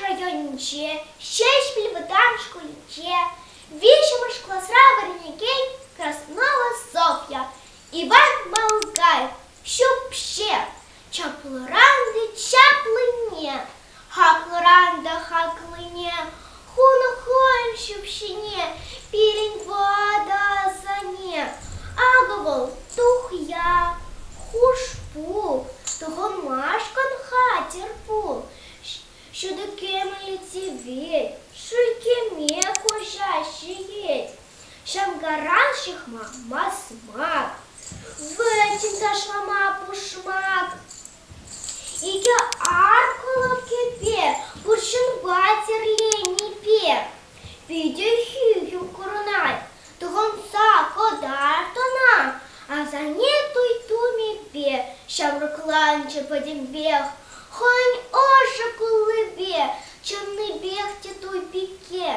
районӗнче Ҫеҫпӗл вӑтам шкулӗнче виҫҫӗмӗш класра вӗренекен Краснова Софья, Иван Малгаев ҫӳпҫе, чаплӑран та чаплине, хаклӑран та хаклине хунӑ хӑйӗн ҫӳпҫине пирӗн ватӑ асанне. Акӑ вӑл тухья, хушпу, тӑхӑнмашкӑн хатӗр пул, ҫутӑ кӗмӗл тивет, шӳлкеме куҫа ҫиет. Ҫамкаран ҫыхма масмак, вӗтӗн ташлама пушмак. Икӗ аркӑллӑ кӗпе пурҫӑнпа тӗрленипе питӗ хӳхӗм курӑнать. Тӑхӑнса кӑтарт ӑна, асанне туй тумӗпе ҫамрӑкланчӗ пӗтӗмпех. Хӑйӗн ӑшӑ куллипе чӑннипех те туй пике.